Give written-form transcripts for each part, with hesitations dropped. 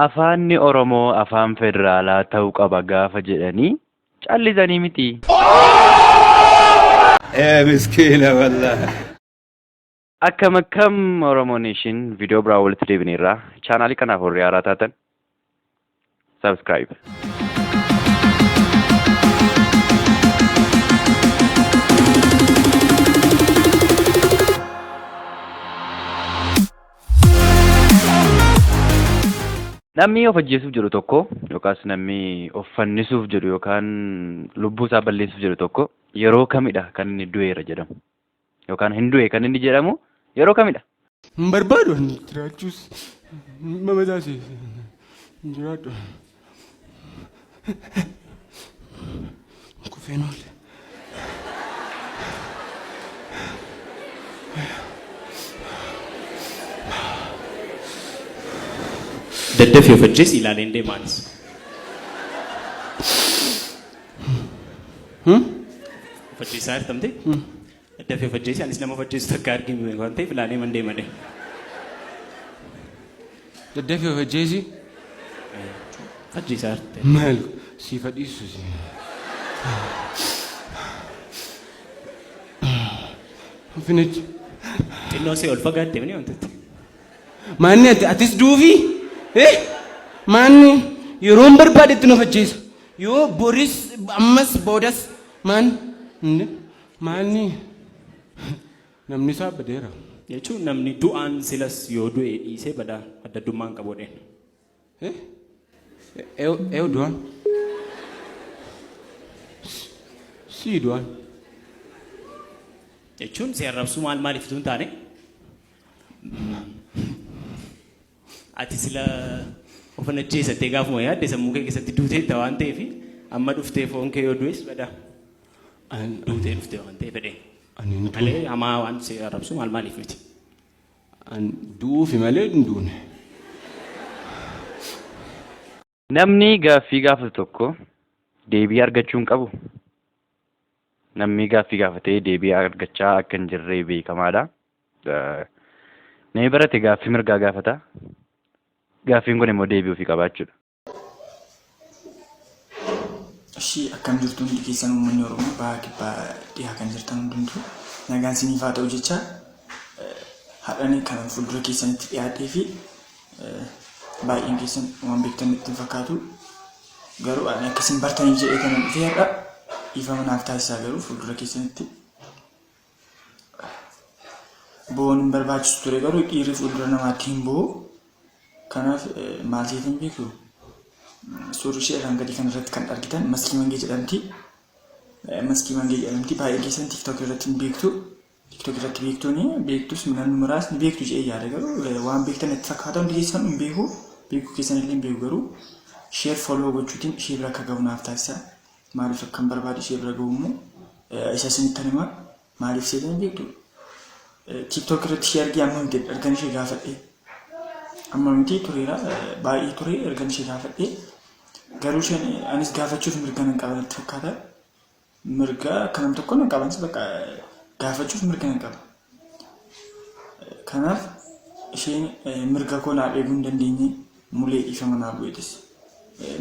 Afaanni Oromoo afaan federaalaa ta'uu qaba gaafa jedhanii callisanii miti. Eh, miskiina wallahi. Akkam akkam Oromoo Nation viidiyoo biraa walitti deebineerra. Chaanaalii kanaaf warri haaraa taatan subscribe. Namni of ajjeesuuf jedhu tokko yookaas namni of fannisuuf jedhu yookaan lubbuu isaa balleessuuf jedhu tokko yeroo kamidha kan inni du'eera jedhamu? Yookaan hin du'e kan inni jedhamu yeroo kamidha? Hin barbaadu ani jiraachuus nama taasise hin jiraadhu. Kufeen oole. Daddafii of ajjeesi ilaaleen deema anis. Of ajjeesaa jirtamte? Daddafii of ajjeesi anis nama of ajjeesu takka argee hin beeku waan ta'eef ilaalee man deema de. Daddafii of ajjeesi. Of ajjeesaa jirte. Maal siif hadhiisu si. Finich. Xinnoo see ol fagaatte mini wantooti. Maanni ati atis duufi? Eh? Maanni yeroon barbaadetti of ajjeesa. Yoo boris ammas boodas maan maanni namni isaa badeera. Jechuun namni du'aan silas yoo du'e dhiisee badaa adda addummaa hin qabu jedheen. Eh? Eewu du'aan? Sii du'aan. Jechuun si arrabsuu maal maaliif utuu hin taane Ati sila ofan ajjeesattee gaafuma yaadde sammuu kee keessatti duuteetta waan ta'eef amma dhuftee foon kee yoo du'es badaa duutee dhufte waan ta'eef fedheen. Ani hin duune. Malee hamaa waan si arrabsu maal maaliif miti. An du'uufi malee hin duune. Namni gaaffii gaafatu tokko deebii argachuu hin qabu. Namni gaaffii gaafatee deebii argachaa akka hin jirre beekamaadha. Namni barate gaaffii mirgaa gaafata. Gaaffiin kun immoo deebii ofii qaba jechuudha. Ishii akkam jirtu hundi keessan uummanni Oromoo baha kibbaa dhihaa kan jirtan hundumtuu nagaan isiniif haa ta'u jecha har'ani kanan fuuldura keessanitti dhiyaadhee fi baay'een keessan waan beektan natti hin fakkaatu. Garuu ani akka isin bartaniif jedhee kanan dhufee har'a dhiifama naaf taasisaa garuu fuuldura keessanitti bo'oon hin barbaachisu ture garuu dhiirri fuuldura namaatti hin bo'u. Kanaaf maal seetan beektu suurri ishee irraan gadii kan irratti kan argitan Maskii Mangee jedhamti. Maskii Mangee jedhamti baay'een keessan TikTok irratti hin beektu. TikTok irratti beektuuni beektus namni muraasni beektu jedhee yaada garuu waan beektan itti fakkaata hundi keessan hin beeku beekuu keessan illee hin beeku garuu share follow gochuutiin ishee bira akka gahu naaf taasisa maaliif akkan barbaade ishee bira gahu immoo isa isinittan hima maaliif seetanii beektu TikTok irratti ishee argee amma miti ergan ishee gaafadhe amma miti tureera baay'ee ture ergan ishee gaafadhe garuu isheen anis gaafachuuf mirga nan qaba natti fakkaata. Mirga akka nam tokko nan qabansi bakka gaafachuuf mirga nan qaba. Kanaaf isheen mirga koo naaf eeguu hin dandeenye mulee dhiifama naa godhetis.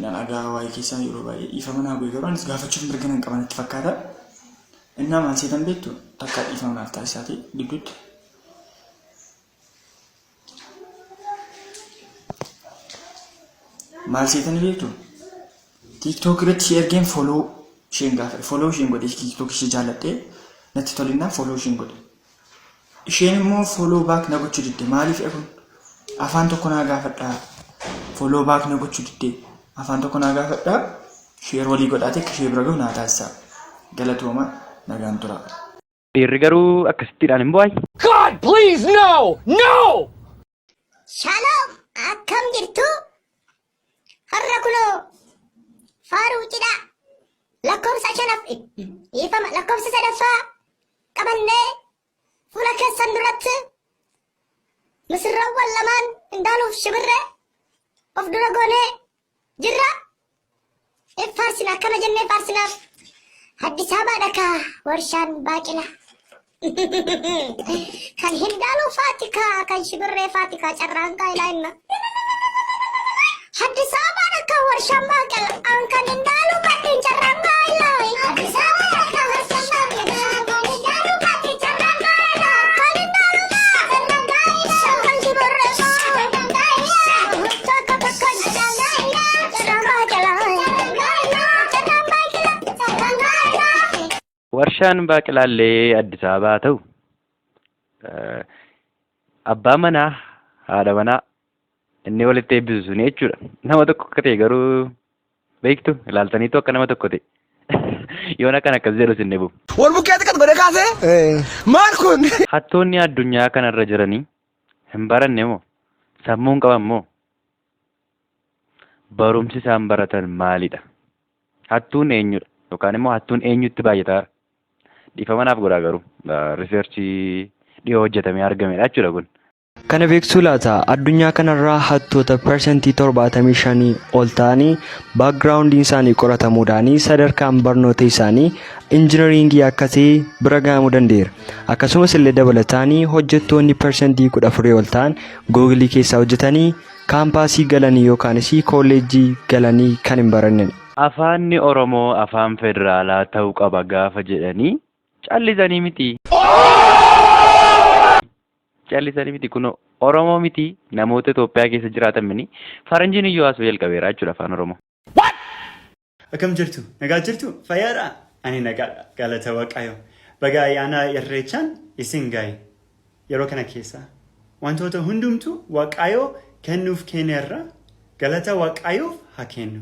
Nan dhagaa waa'ee keessaa yeroo baay'ee dhiifama naa godhe garuu anis gaafachuuf mirga nan qaba natti fakkaata. Innaa maal seetan beektu takkaa dhiifama naaf taasisaati gidduutti. Maal seetanii beektu? TikTok irratti ishee ergeen follow isheen gaafadhe. Follow isheen godhe TikTok ishee jaalladhee natti tolinnaan follow isheen godhe. Isheen immoo follow back na gochuu didde. Maaliif kun? Afaan tokko naa gaafadhaa. Follow back na gochuu didde. Afaan tokko naa gaafadhaa. Share walii godhaatee akka ishee bira gahu naa taasisaa. Galatooma nagaan turaa. Dhiirri garuu akkasittiidhaan hin bo'ay. God, please, no! No! Shalom! Akkam jirtu? Har'a kunoo faaruu cidhaa lakkoofsa shanaf dhiifama lakkoofsa sadaffaa qabannee fuula keessan duratti misirroowwan lamaan Indaaluuf Shimirree of dura goonee jirra. In faarsina akkana jennee faarsinaaf. Addis Ababaadha kaa warshaan baaqilaa. Kan Hindaaluu faati kaa kan Shimirree faati kaa carraan kaa ilaa inna. Addis Ababaan akka warshaan baaqelaa an kan hin dhaalu baddeen carraan gaa'elaa. Addis Ababaan akka warshaan baaqelaa kan hin dhaalu baddeen carraan gaa'elaa. Kan hin dhaalu carraan gaa'elaa. Kan si borreessu carraan gaa'elaa. Tokko tokko carraan gaa'elaa. Carraan baaqelaa. Carraan baaqelaa. Carraan gaa'elaa. Warshaan baaqelaallee Addis Ababaa ta'u abbaa manaa haadha manaa inni walitti eebbisu suni jechuudha. Nama tokko akka ta'e garuu beektu ilaaltaniitu akka nama tokko ta'e. Yoon akkan akkas jedhu sin dhibu. Wal bukkee xiqqat godhee kaasee maal kun? Hattoonni addunyaa kanarra jiranii hin baranne moo? Sammuu hin qaban moo? Barumsi isaan baratan maalidha? Hattuun eenyudha? Yookaan immoo hattuun eenyutti baay'ataa? Dhiifama naaf godhaa garuu riseerchii dhiyoo hojjetamee argamedha jechuudha kun. Kana beektuu laata? Addunyaa kanarraa hattoota persentii 75 ol ta'anii backgroundiin isaanii qoratamuudhaan sadarkaan barnoota isaanii injinariingii akka ta'e bira gahamuu danda'eera. Akkasumas illee dabalataanii hojjettoonni persentii 14 ol ta'an googilii keessaa hojjetanii kaampaasii galanii yookaanis kolleejjii galanii kan hin barannedha. Afaanni Oromoo afaan federaalaa ta'uu qaba gaafa jedhanii callisanii miti. Callisanii miti kun Oromoo miti namoota Itoophiyaa keessa jiraatan mini faranjiin iyyuu haasa'uu jalqabeera jechuudha afaan Oromoo. Akkam jirtu? Nagaa jirtu? Fayyaadha? Ani nagaadha. Galata Waaqayyo. Baga ayyaana Irreechaan isin gahe. Yeroo kana keessa wantoota hundumtuu Waaqayyo kennuuf kennerra galata Waaqayyoof haa kennu.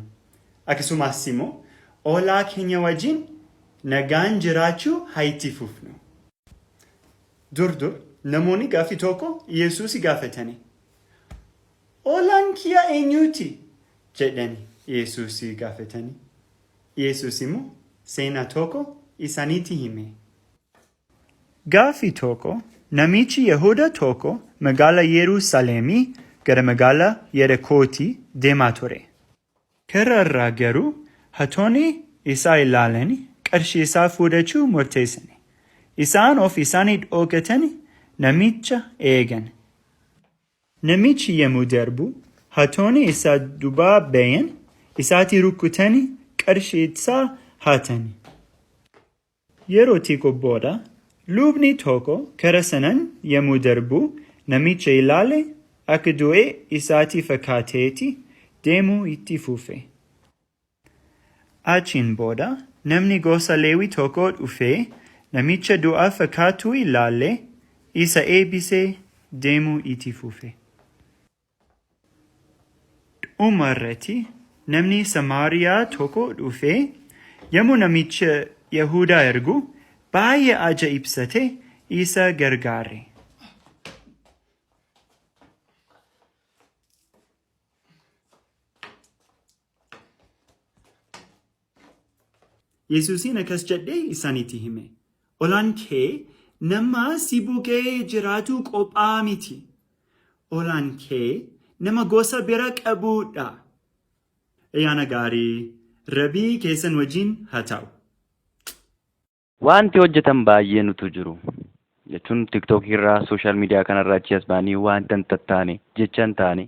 Akkasumas immoo ollaa keenya wajjin nagaan jiraachuu haa itti fufnu. Dur dur namoonni gaaffii tokko Yesuusi gaafatani. Ollaan kiyya eenyuuti? jedhani Yesuusi gaafatani. Yesuus immoo seenaa tokko isaanitti hime. Gaafi tokko namichi Yahuda tokko magaala Yerusaalemii gara magaala Yerikooti deemaa ture. Karaa irraa garuu hattoonni isa ilaalanii qarshii isaa fudhachuu murteessani. Isaan of isaanii dhokatanii namicha eegan. Namichi yemmuu darbu hattoonni isa duubaa bayan isatti rukutanii qarshii isaa hatani. Yeroo xiqqoo booda lubni tokko karaa sanaan yemmuu darbu namicha ilaale akka du'e isatti fakkaateeti deemuu itti fufe. Achiin booda namni gosa Leewii tokko dhufee namicha du'aa fakkaatu ilaalee isa eebbisee deemuu itti fufe. Dhuma irratti namni Samaariyaa tokko dhufee yommuu namicha Yahudaa argu baay'ee ajaa'ibsatee isa gargaare. Yesuusiin akkas jedhee isaanitti hime. Olaan kee nama si bukkee jiraatu qophaa miti. Olaan kee nama gosa bira qabudha. Ayyaana gaarii Rabbii keessan wajjin haa ta'u. Wanti hojjetan baay'een utuu jiru. Jechuun tiktookii irraa sooshaal miidiyaa kanarraa achi as ba'anii wanta hin tattaane jecha hin taane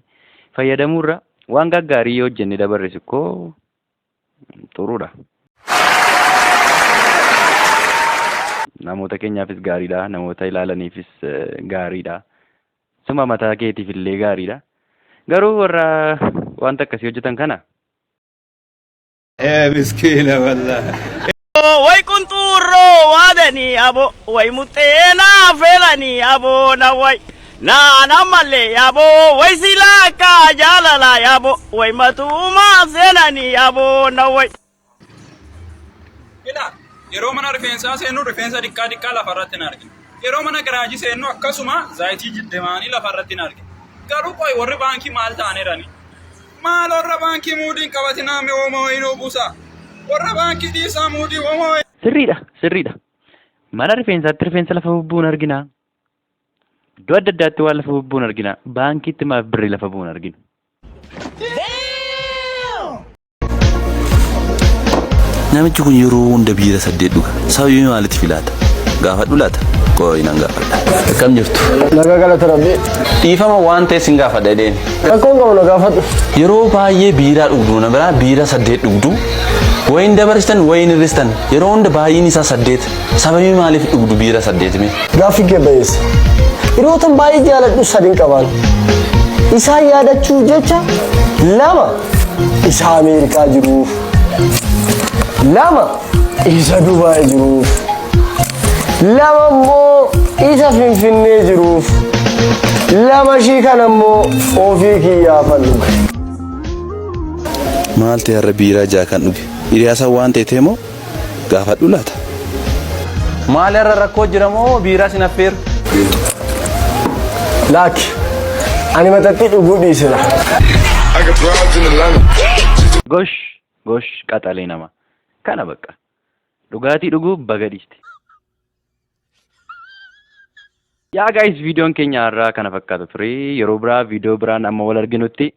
fayyadamuurra waan gaggaarii yoo hojjenne dabarres ikkoo xuruudha. Namoota keenyaafis gaariidha, namoota ilaalaniifis gaariidha. Suma mataa keetiif illee gaariidha. Garuu warra wanta akkasii hojjetan kana Eh, miskiina wallah. Way qunxuurroo waadanii abo way muxxeenaa feelanii abo na way naan ammallee abo way silaa akka jaalala abo way matuumaa seenanii abo na way. Ilaa yeroo mana rifeensaa seennu rifeensa diqqaa diqqaa lafarratti hin arginu. Yeroo mana garaajii seennu akkasuma zaayitii jiddemaanii lafarratti hin arginu. Garuu qoy warri baankii maal ta'aniirani? Maal warra baankii muudii hin qabatinaa mee homaa wayinuu buusaa. Warra baankii dhiisaa muudii homaa wayinuu. Sirriidha, sirriidha. Mana rifeensaatti rifeensa lafa bubbuun argina. Iddoo adda addaatti waan lafa bubbuun argina. Baankiitti maaf birrii lafa bu'uun arginu? Namichi kun yeroo hunda biira saddeet dhuga. Sababii maaliitiif laata? Gaafadhu laata? Qooyi nan gaafadha. Akkam jirtu? Nagaa galata rabbii. Dhiifama waan ta'e sin gaafadha jedheen. Rakkoon qabu na gaafadhu. Yeroo baay'ee biiraa dhugdu na biraa biira 8 dhugdu. Wayin dabarsitan wayin hir'istan yeroo hunda baay'een isaa 8. Sababii maaliif dhugdu biira 8 mee? Gaaffii kee bayeessa. Hiriyootan baay'ee jaaladhu sadin qabaan. Isaan yaadachuuf jecha 2 isa Ameerikaa jiruuf, 2 isa Dubaay jiruuf, 2 immoo isa Finfinnee jiruuf, 2 ishii kana immoo ofii kiyyaafan dhuge. Maal ta'e har'a biiraa 6 kan dhuge? Hiriyaa waan ta'e moo gaafadhu laata? Maal irra rakkoo jira moo biiraa sin affeeru? Laakki, ani maxaxxii dhuguu dhiisera. Gosh gosh qaxalee nama. Kana bakka. Dhugaatii dhuguu baga dhiiste. Yaa guys, viidiyoon keenya har'aa kana fakkaata ture. Yeroo biraa viidiyoo biraan amma wal arginutti.